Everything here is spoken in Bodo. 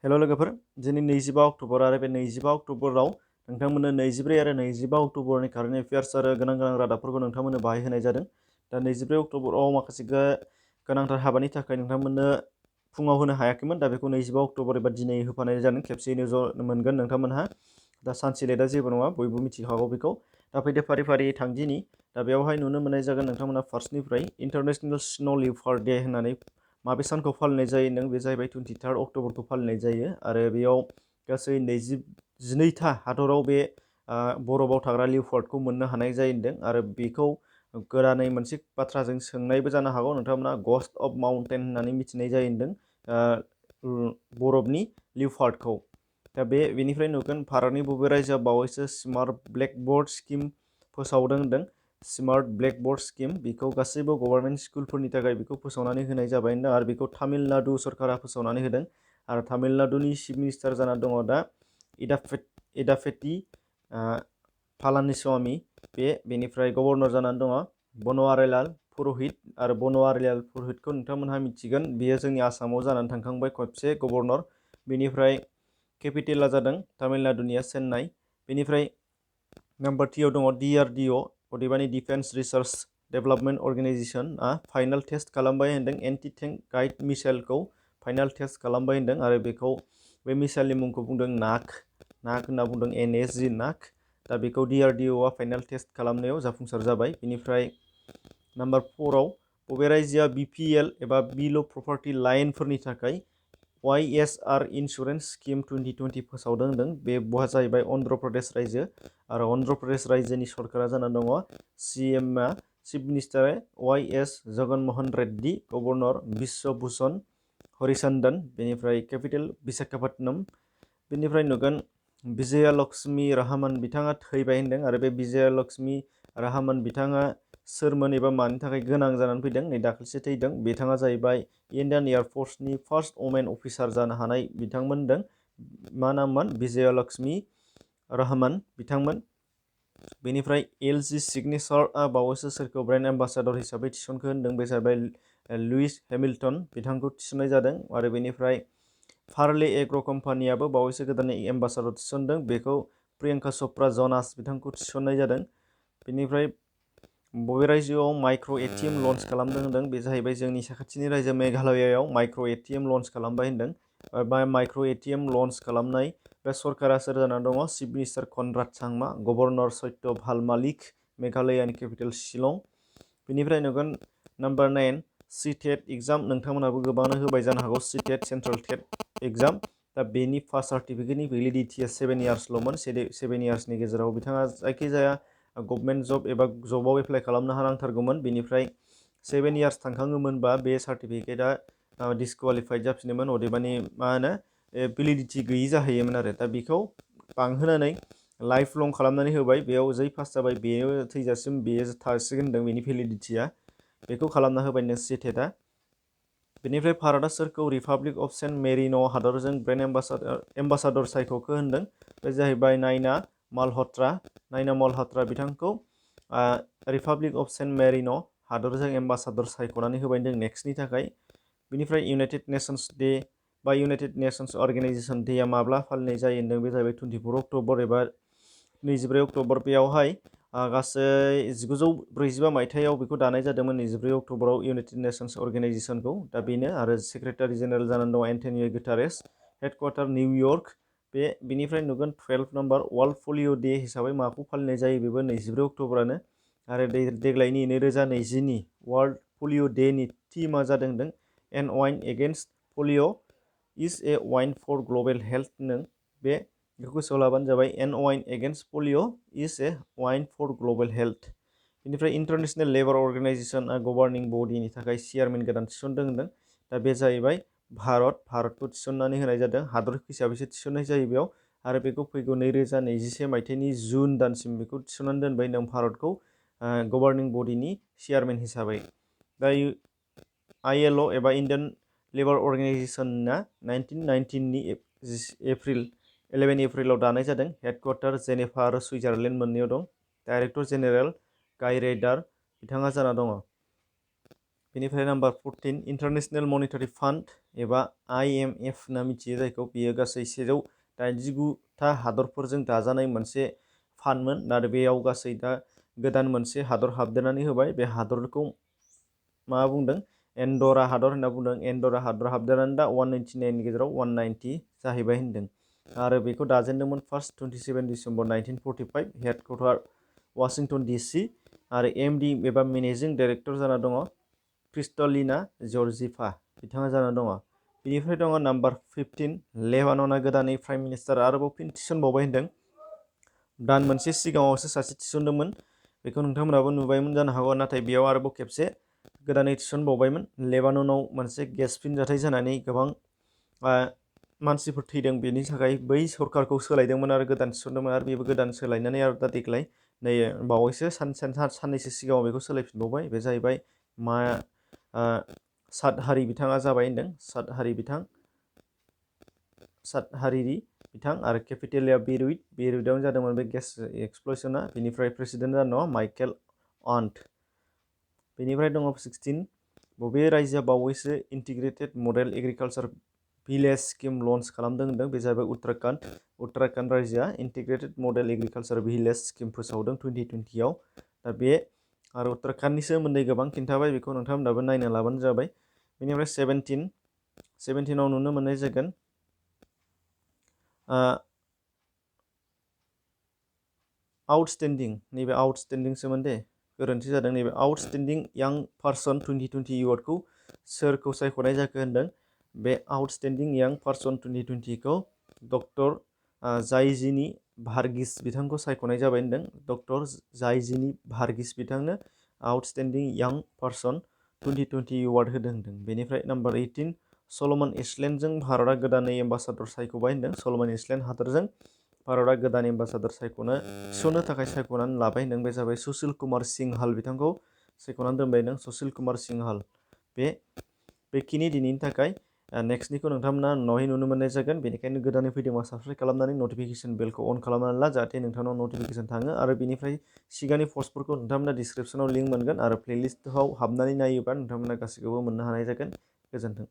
हेल' लोगोफोर, दिनै 25 अक्ट'बर आरो बे 25 अक्ट'बराव नोंथांमोननो 24 आरो 25 अक्ट'बरनि कारेन्ट एफेयार्स आरो गोनां रादाबफोरखौ नोंथांमोननो बाहाय होनाय जादों। दा 24 अक्ट'बराव माखासे गोनांथार हाबानि थाखाय नोंथांमोननो फुङाव होनो हायाखैमोन। दा बेखौ 25 अक्ट'बर एबा दिनै होफानाय जादों। खेबसेयैनो ज' मोनगोन नोंथांमोनहा। दा सानसे लेटआ जेबो नङा, बयबो मिथिखागौ बेखौ। दा फैदो फारि फारि थांदिनि। दा बेवहाय नुनो मोननाय जागोन नोंथांमोना फार्स्टनिफ्राय इन्टारनेशनेल स्न' लिउपार्ड डे होननानै माबे सानखौ फालिनाय जायो नों, बे जाहैबाय 23 अक्ट'बरखौ फालिनाय जायो। आरो बेयाव गासै 22था हादराव बे बरफाव थाग्रा लिउपार्डखौ मोननो हानाय जादों। आरो बेखौ गोदानै मोनसे बाथ्राजों सोंनायबो जानो हागौ नोंथांमोना, गस्ट अफ माउन्टेन होननानै मिथिनाय जादों बरफनि लिउपार्डखौ। दा बेनिफ्राय नुगोन भारतनि बबे रायजोआ बावैसो स्मार्ट ब्लेकबोर्ड स्किम फोसावदों होनदों। स्मार्ट ब्लेकबोर्ड स्किम, बेखौ गासैबो गभर्नमेन्ट स्कुलफोरनि थाखाय बेखौ फोसावनानै होनाय जाबाय होनदों। आरो बेखौ तामिलनाडु सरकारा फोसावनानै होदों। आरो तामिलनाडुनि चिफ मिनिस्टार जाना दङ दा इडापेटि पालानिस्वामी। बेनिफ्राय गभर्नर जानानै दङ बनवारीलाल पुर'हित। आरो बनवारीलाल पुर'हितखौ नोंथांमोनहा मिथिगोन, बेयो जोंनि आसामाव जानानै थांखांबाय खेबसे गभर्नर। बेनिफ्राय केपिटेला जादों तामिलनाडुनिया चेन्नाइ। बेनिफ्राय नाम्बार 3आव दङ DRDO, अदेबानि डिफेन्स रिसार्च डेभेलपमेन्ट अर्गेनाइजेसनआ फाइनाल टेस्ट खालामबाय होनदों। एन्टि टेंक गाइड मिसाइलखौ फाइनाल टेस्ट खालामबाय होनदों। आरो बेखौ बे मिसाइलनि मुंखौ बुंदों नाग होनना बुंदों, NSG नाग। दा बेखौ DRDOआ फाइनाल टेस्ट खालामनायाव जाफुंसार जाबाय। बेनिफ्राय नाम्बार 4आव बबे रायजोआ BPL एबा बिल' प्रपार्टि लाइनफोरनि थाखाय YSR इन्सुरेन्स स्किम 2020 फोसावदों होनदों। बे जाहैबाय अन्ध्र प्रदेश रायजो। आरो अन्ध्र प्रदेश रायजोनि सरकारा जानानै दङ CMआ chief minister YS Jaganmohan Reddy, governor Biswa Bhusan Harichandan. बेनिफ्राय केपिटेल विशाखापट्टनम। बेनिफ्राय नुगोन विजया लक्ष्मी राहमान, बिथाङा थैबाय होनदों। आरो बे विजया लक्ष्मी राहमान बिथाङा सोरमोन एबा मानि थाखाय गोनां जानानै फैदों, नै दाखालिसो थैदों। बिथाङा जाहैबाय इण्डियान एयारफर्सनि फार्स्ट वमेन अफिसार जानो हानाय बिथांमोन होनदों। मा नाममोन? विजया लक्ष्मी राहमान बिथांमोन। बेनिफ्राय LG सिगनेचारआ बावैसो सोरखौ ब्रेन्ड एम्बासाडर हिसाबै थिसनखो होनदों। बे जाहैबाय लुइस हेमिल्टन, बिथांखौ थिसननाय जादों। आरो बेनिफ्राय फार्ले एग्र' कम्पानियाबो बावैसो गोदानै एम्बासाडर थिसनदों। बेखौ प्रियंका चप्रा जनास बिथांखौ थिसननाय जादों। बेनिफ्राय बबे रायजोआव माइक्र' ATM लन्च खालामदों होनदों, बे जाहैबाय जोंनि साखाथिनि रायजो मेघालयायाव माइक्र' ATM लन्च खालामबाय होनदों। बा माइक्र' ATM लन्च खालामनाय बे सरकारा सोर जानानै दङ? Chief minister Conrad Sangma, governor Satyapal Malik, मेघालयानि केपिटेल शिलं। बेनिफ्राय नुगोन नाम्बार 9 CTET एग्जाम, नोंथांमोनहाबो गोबाङानो होबाय जानो हागौ CTET सेन्ट्रेल टेट एग्जाम। दा बेनि फार्स्ट सार्टिफिकेटनि भेलिडिटिया 7 इयार्सल'मोन। 7 इयार्सनि गेजेराव बिथाङा जायखिजाया गभर्नमेन्ट जब एबा जबाव एप्लाइ खालामनो हानांथारगौमोन। बेनिफ्राय 7 इयार्स थांखाङोमोनबा बे सार्टिफिकेटआ डिसकुवालिफाइड जाफिनोमोन, अदेबानि मा होनो भेलिडिटि गैयि जाहैयोमोन। आरो दा बेखौ बांहोनानै लाइफ लं खालामनानै होबाय। बेयाव जै पास जाबाय बेयो थैजासिम बेयो थासिगोन होनदों बेनि भेलिडिटिया। बेखौ खालामना होबाय नो CTETआ। बेनिफ्राय भारतआ सोरखौ रिपाब्लिक अफ सेन्ट मेरिन' हादरजों ब्रेन्ड एम्बासाडर सायख'खो होनदों। बे जाहैबाय नायना मालहत्रा। नायना मालहत्रा बिथांखौ रिपाब्लिक अफ सेन्ट मेरिन' हादरजों एम्बासाडर सायख'नानै होबाय होनदों नेक्स्टनि थाखाय। बेनिफ्राय इउनाइटेड नेशन्स डे बा इउनाइटेड नेशन्स अर्गेनाइजेसन डेआ माब्ला फालिनाय जायो होनदों, बे जाहैबाय 24 अक्ट'बर एबा 24 अक्ट'बर। बेयावहाय गासै 1945 मायथाइयाव बेखौ दानाय जादोंमोन 24 अक्ट'बराव इउनाइटेड नेशन्स अर्गेनाइजेसनखौ। दा बेनो। आरो सेक्रेटारि जेनेरेल जानानै दङ एन्टनियो गुटारेस, हेडक्वार्टार निउयर्क। बेनिफ्राय नुगोन 12 नाम्बार वर्ल्ड पलिअ' डे हिसाबै माखौ फालिनाय जायो, बेबो 24 अक्ट'बरानो। आरो देग्लायनि 2020नि वर्ल्ड पलिअ' डेनि थिमा जादों a win against polio' is a win for global health होनदों। बेखौ गोसोआव लाबानो जाबाय, a win against polio' is a win for global health. बेनिफ्राय इन्टारनेशनेल लेबार अर्गेनाइजेसनआ गभार्निं बडिनि थाखाय चेयारमेन गोदान थिसनदों होनदों। दा बे जाहैबाय भारतखौ थिसननानै होनाय जादों। हादर हिसाबैसो थिसननाय जायो बेयाव। आरो बेखौ फैगौ 2021 मायथाइनि जुन दानसिम बेखौ थिसननानै दोनबाय होनदों भारतखौ गभार्निं बडिनि चेयारमेन हिसाबै। दा ILO एबा इण्डियान लेबार अर्गेनाइजेसनआ 1919नि 11 एप्रिलाव दानाय जादों। हेडक्वार्टार जेनेभा आरो सुइजारलेण्ड मोननैयाव दं। डाइरेक्टर जेनेरेल गाइ रेडार बिथाङा जाना दङ। बेनिफ्राय नाम्बार 14 इन्टारनेशनेल मनिटारि फान्ड एबा IMF होनना मिथियो जायखौ। बियो गासै 189 हादरफोरजों दाजानाय मोनसे फान्डमोन आरो बेयाव गासै दा गोदान मोनसे हादर हाबदेरनानै होबाय। बे हादरखौ मा बुंदों? एन्डरा हादर होनना बुंदों। एन्डरा हादर हाबदेरनानै दा 199 नि गेजेराव 190 जाहैबाय होनदों। आरो बेखौ दाजेनदोंमोन फार्स्ट 27 डिसेम्बर 1945। हेडक्वार्टार वाशिंटन DC आरो MD एबा मेनेजिं डाइरेक्टर जाना दङ क्रिस्टलिना जर्जिभा बिथाङा जाना दङ। बेनिफ्राय दङ नाम्बार 15 लेबानना गोदानै प्राइम मिनिस्टार आरोबाव फिन थिसनबावबाय होनदों। दान मोनसे सिगाङावसो सासे थिसनदोंमोन, बेखौ नोंथांमोनाबो नुबायमोन जानो हागौ। नाथाय बेयाव आरोबाव खेबसे गोदानै थिसनबावबायमोन। लेबाननाव मोनसे गेस फिनजाथाय जानानै गोबां मानसिफोर थैदों, बेनि थाखाय बै सरकारखौ सोलायदोंमोन आरो गोदान थिसनदोंमोन। आरो बेबो गोदान सोलायनानै आरो दा देग्लाय नै बावैसो साननैसो सिगाङाव बेखौ सोलायफिनबावबाय। बे जाहैबाय मा साद हारि बिथाङा जाबाय होनदों। साद हारिरि बिथां आरो केपिटेलिया बेरुइटआवनो जादोंमोन बे गेस एक्सप्ल'सना। बेनिफ्राय प्रेसिडेन्ट जाना दङ माइकेल आन्ट। बेनिफ्राय दङ 16 बबे रायजोआ बावैसो integrated model agriculture village scheme launch खालामदों होनदों? बे जाबाय उत्तराखन्ड। उत्तराखन्ड रायजोआ integrated model agriculture village scheme फोसावदों 2020आव। दा बे आरो उत्तराखन्डनि सोमोन्दै गोबां खिन्थाबाय, बेखौ नोंथांमोनाबो नायना लाबानो जाबाय। बेनिफ्राय 17आव नुनो मोननाय जागोन आउटस्टेन्डिं। नैबे आउटस्टेन्डिं सोमोन्दै गोरोन्थि जादों। नैबे आउटस्टेन्डिं यां पार्सन 2020 एवार्डखौ सोरखौ सायख'नाय जाखो होनदों? बे आउटस्टेन्डिं यां पार्सन 2020खौ डक्टर जायजिनी भार्गिस बिथांखौ सायख'नाय जाबाय होनदों। डक्टर जायजिनी भार्गिस बिथांनो आउटस्टेन्डिं यां पार्सन 2020 एवार्ड होदों होनदों। बेनिफ्राय नाम्बार 18 सल'मन आइसलेण्डजों भारतआ गोदानै एम्बासाडर सायख'बाय होनदों। सल'मन आइसलेण्ड हादरजों भारतआ गोदान एम्बासाडर थिसननो थाखाय सायख'नानै लाबाय होनदों। बे जाबाय सुशील कुमार सिंहाल बिथांखौ सायख'नानै दोनबाय होनदों। सुशील कुमार सिंहाल। बेखिनि दिनैनि थाखाय। नेक्स्टनिखौ नोंथांमोना उनावहाय नुनो मोननाय जागोन। बेनिखायनो गोदानै फैदोंबा साबस्क्राइब खालामनानै नटिफिकेसन बेलखौ अन खालामनानै ला, जाहाथे नोंथांनाव नटिफिकेसन थाङो। आरो बेनिफ्राय सिगांनि पस्टफोरखौ नोंथांमोना डिसक्रिपसनाव लिंक मोनगोन आरो प्लेलिस्टआव हाबनानै नायोबा नोंथांमोना गासैखौबो मोननो हानाय जागोन। गोजोन्थों।